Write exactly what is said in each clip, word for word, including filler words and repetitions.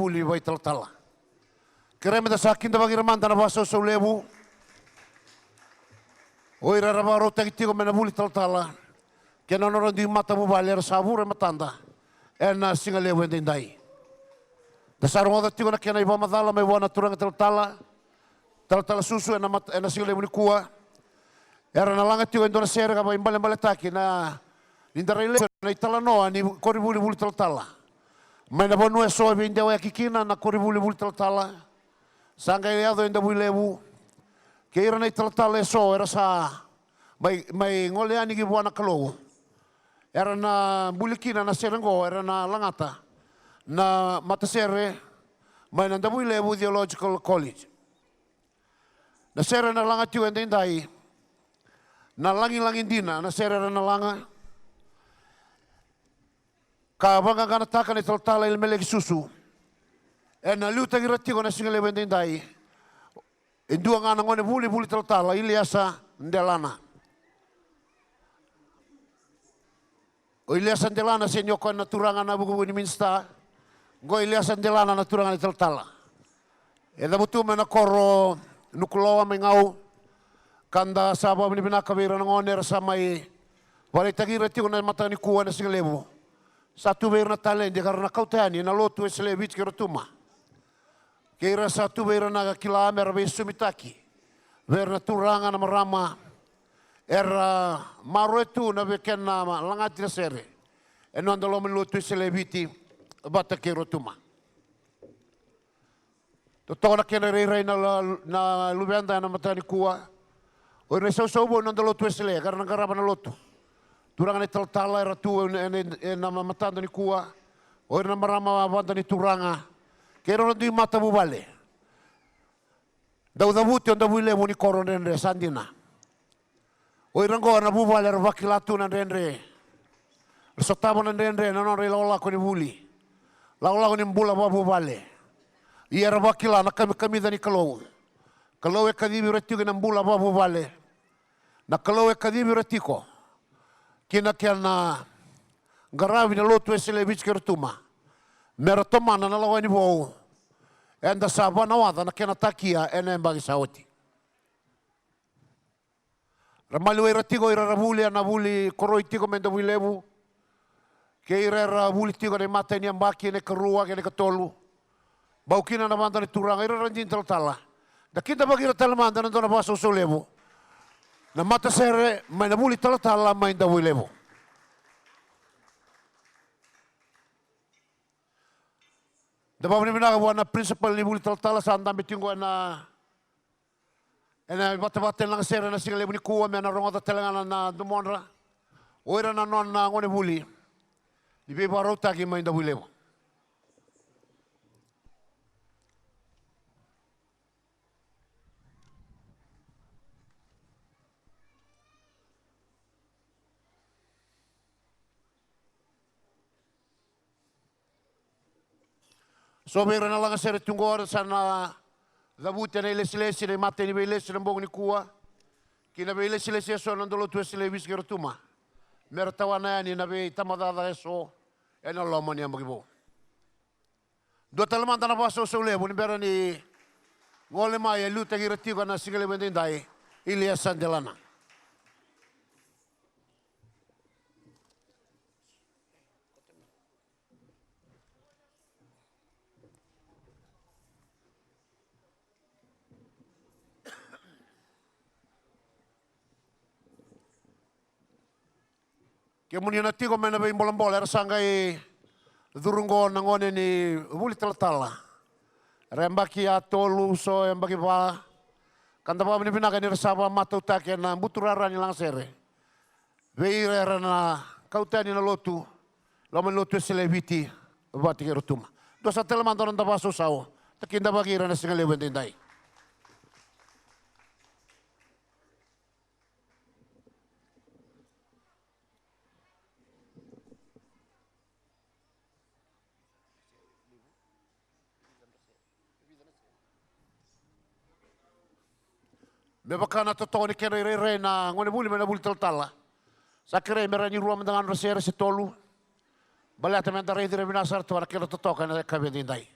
vuli vaitalatala. Kerea meda sa kidavaki ira mada na vakasausau levu. O ira era vakarautaki tiko me na vuli talatala kei na nodra dui matavuvale era sa vura e matada ena siga levu edaidai. Da sa rogoca tiko na kena ivakamacala mai vua na turaga talatala, talatala susu ena mat-, ena siga levu nikua. Era na laga tiko e dua na sere ka vakaibalebaletaki na, ni da rai lesu na italanoa ni koronivuli vuli talatala. Mai na vanua eso e veidewayaki kina na koronivuli vuli talatala. Sa qai yaco e Davuilevu. Kei ira na italatala eso era sa mai, mai gole yani ki vua na Kalou. Era na buli kina na sere oqo, era na lagata na matasere mai na Davuilevu Theological College. Na sere na laga tiko edaidai, na Lagilagi Dina na sere era na laga. Ka vaqaqanataka na italatala Elimeleki Susu, ena liutaki ira tiko na siga levu edaidai e dua ga na gone vuli, vuli talatala, Iliesa Delana. O Iliesa Delana, sega ni o koya na turaga na vukevuke ni minisita. Qo Iliesa Delana na turaga na italatala. E cavutu mai na koro Nukuloa mai Gau. Ka da sa vakavinavinaka vei ira na gone era sa mai vakaraitaki ira tiko na mataka nikua ena siga levu. Sa tu vei ira na taledi ka ra na kauta yani na Lotu Wesele e Viti kei Rotuma. Kei ira sa tu vei ira na kila me ra veisumitaki vei ira na turaga, na marama era maroroya tu na vei kena lagati na sere ena noda loma ni Lotu Wesele e Viti vata kei Rotuma. Totoka na kena irairai na la-, na luveda ena mataka nikua. O ira na isausau vou ni noda Lotu Wesele ka ra na qarava na lotu. Turaga na italatala era tu ena, ena, ena matada nikua. O ira na marama vada ni turaga kei ira na dui matavuvale. Dau cavuti o Davuilevu ni koro dredre, sa dina. O ira oqo na vuvale era vakila tu na dredre. Ra sotava na dredre na nodra ilakolako ni vuli, lakolako ni bula vakavuvale. Ia era vakila na kamikamica ni Kalou. Kalou e kacivi ira tiko ena bula vakavuvale. Na Kalou e kacivi ira tiko ki na kena qaravi na Lotu Wesele e Viti kei Rotuma me ra tomana na lako yani vou eda sa vanawaca na kena takia ena yabaki sa oti. Ra maliwai ira tiko, ira era vuli ena vuli koroi tiko mai Davuilevu. Kei ira era vuli tiko ena imatai ni yabaki, na ikarua kei na ikatolu. Bau kina na vada ni turaga, ira era dina talatala. Da kidavaki ira tale mada ena dua na vakasausau levu. Na matasere mai na vuli talatala mai Davuilevu. Da vakavinavinaka vua na principal ni vuli talatala sa dabe tiko ena, ena vatavata ni lagasere ena siga levu nikua me na rogoca tale ga na, na domodra. O ira na nona gone vuli ni veivakarautaki mai Davuilevu. So vei ira na lagasere tu qori sa na cavuti ena ilesilesi, na imatai ni veilesu ena bogi nikua, ki na veilesilesi eso ena noda Lotu Wesele e Viti kei Rotuma, me ra tawana yani na veitabacakacaka eso ena loma ni yabaki vou. Dua tale mada na vakasausau levu ni bera ni gole mai e liutaki ira tiko ena siga levu edaidai, Iliesa Delana. Kemuni na tiko mai na veibolabola, era sa qai curu qo na gone ni vuli talatala. Era yabaki a tolu, so yabaki va. Ka da vakavinavinaka ni ra sa vakamatautaki ena buturara ni lagasere vei ira era na kauta yani na lotu, loma ni Lotu Wesele e Viti vata kei Rotuma. Dua sa tale mada na noda vakasausau, da kidavaki ira ena siga levu edaidai. Me vaka na totoka ni kedra irairai na gonevuli mai na vuli talatala, sa kerei me rawa ni rua mada ga na nodra sere se tolu, baleta me da raici ira vinaka sara toka na kedra totoka ena yakavi edaidai.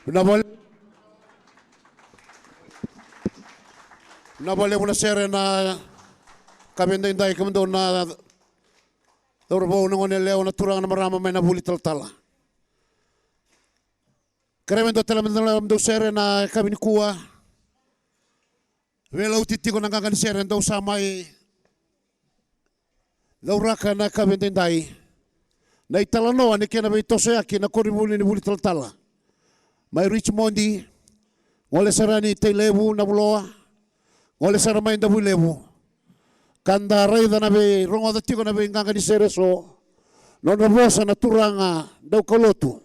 Vinaka vakalevu. Vinaka vakalevu na sere na yakavi edaidai, kemudou na cauravou, na gone yalewa, na turaga, na marama mai na vuli talatala. Kerea me dua tale mada na nomudou sere na yakavi nikua. Veilauti tiko na qaqa ni sere dou sa mai cauraka na yakavi edaidai. Na italanoa ni kena veitosoyaki na koronivuli ni vuli talatala mai Richmond, gole sara yani Tailevu, Navuloa, gole sara mai Davuilevu. Ka da raica na veirogoca tiko na veiqaqa ni sere eso. Nodra vosa na turaga daukaulotu.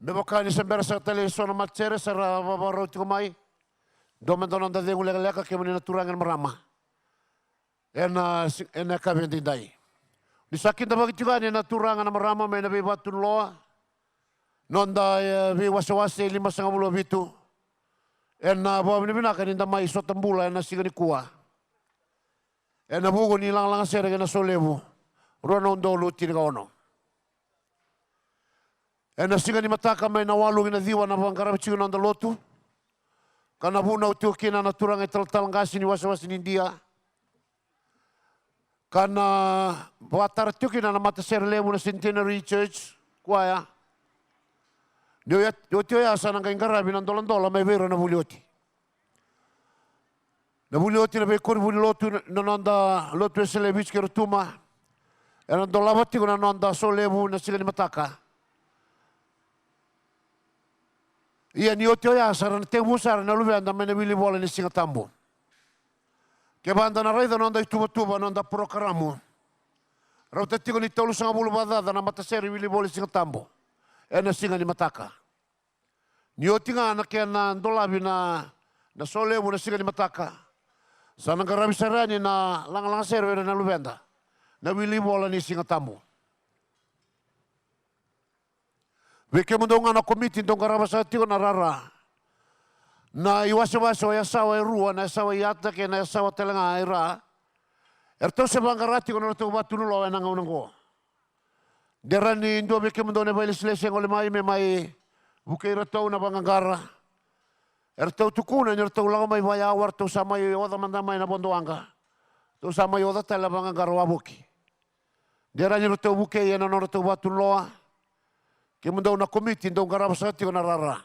Me vaka ni se bera saka tale e so na matasere sa ra vavakarau tiko mai, dua mada na noda cegu lekaleka, kemuni na turaga na marama. Ena si-, ena yakavi edaidai. Ni sa kidavaki tiko yani na turaga na marama mai na veivatu ni loa, noda, e, veiwasewase e limasagavulu ka vitu. Ena vakavinavinaka ni da mai sota bula ena siga nikua. Ena vuku ni lagalaga sere kei na solevu, rua na udolu tinikaono. Ena siga ni mataka mai na walu ki na ciwa na vaqaravi tiko na noda lotu. Ka na vunau tiko kina na turaga italatala qase ni wasewase ni Idia. Ka na vakatara tiko kina na matasere levu na Centenary Church Choir. Ni oti oya sa na qai qaravi na doladola mai vei ira na vuli oti. Na vuli oti na veikoronivuli lotu na noda lotu Wesele e Viti kei Rotuma. Ena dolava tiko na noda solevu na siga ni mataka. Ia ni oti oya sa ra na tekivu sara na luveda mai na wili vola ni Siga Tabu. Kevaka da na raica na noda ituvatuva, na noda porokaramu, rauta tiko ni tolusagavulu vakacaca na matasere wili vola ni Siga Tabu ena siga ni mataka. Ni oti ga na kena dolavi na, na solevu na siga ni mataka, sa na qaravi sara yani na lagalaga sere vei ira na luveda na wili vola ni Siga Tabu. Vei kemudou ga na komiti dou qarava saka tiko na rara, na iwasewase o yasawa e rua, na yasawa i Ata kei na yasawa tale ga i Ra, eratou se vaqara tiko na nodratou vatu ni loa ena gauna oqo. De rawa ni dua vei kemudou na vailesilesi e gole mai me mai vukei iratou na vaqaqara. Eratou tukuna ni ratou lako mai vakayawa, ratou sa mai oca mada mai na vodo waqa, ratou sa mai oca tale na vaqaqara wavoki. De rawa ni ratou vukei ena nodratou vatu ni loa. Kemudou na komiti dou qarava saka tiko na rara.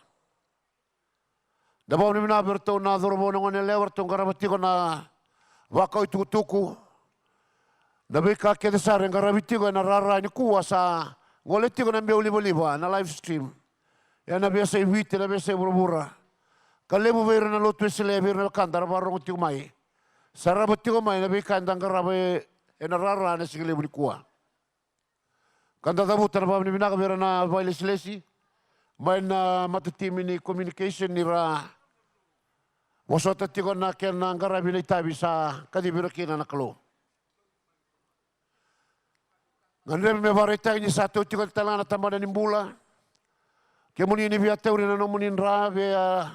Da vakavinavinaka vei iratou na cauravou, na gone yalewa, eratou qarava tiko na vakau itukutuku, na veika kece sara e qaravi tiko ena rara nikua. Sa gole tiko na biau livaliva, na live stream, ena veiyasai Viti, ena veiyasai vuravura. Ka levu vei ira na lotu Wesele, vei ira na wekada ra vakarorogo tiko mai, sa rawa tiko mai na veika eda qarava e, ena rara ena siga levu nikua. Ka da cavuta na vakavinavinaka vei ira na vakailesilesi mai na matatimi ni communication ni ra vosota tiko na kena qaravi na itavi sa kacivi ira kina na Kalou. Gadrevi me vakaraitaki ni sa tau tiko tale ga na tabana ni bula. Kemuni ni via tauri na nomuni dra, via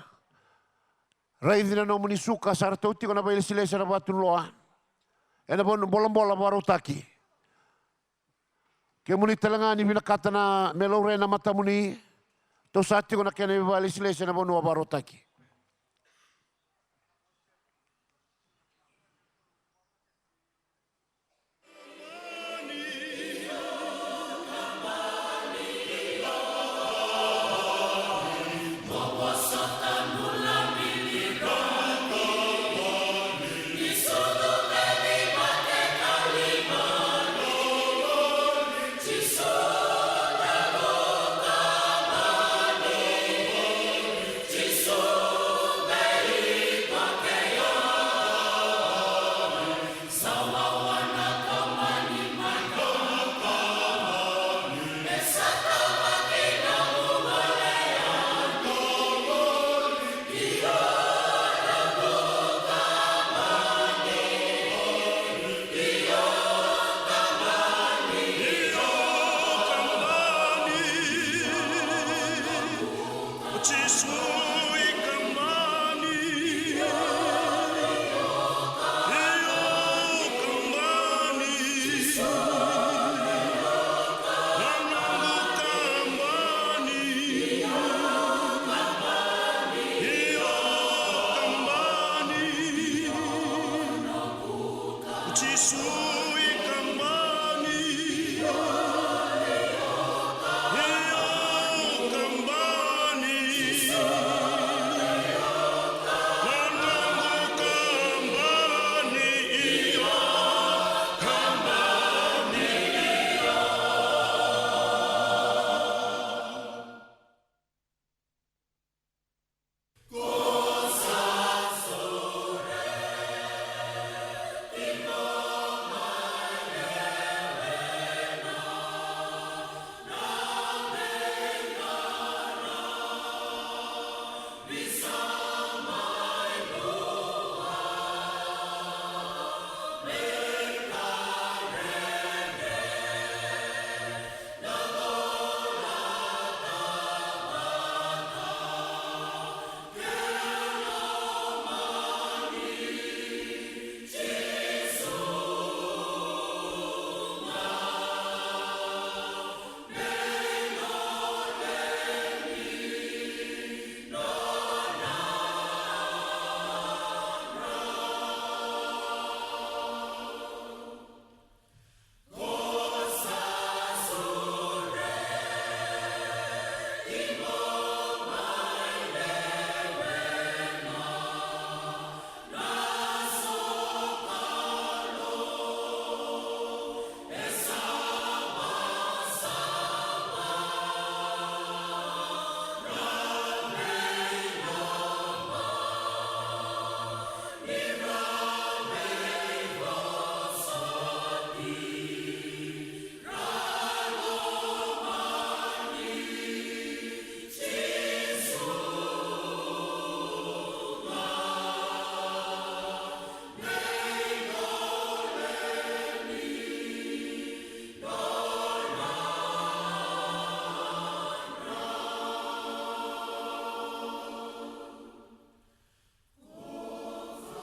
raici na nomuni suka, sa ra tau tiko na vakailesilesi ena vakatunuloa ena vanua bolabola vakarautaki. Kemuni tale ga ni vinakata na me laurai na matamuni, tau sa tiko na kena ivakalesilesi ena vanua vakarautaki.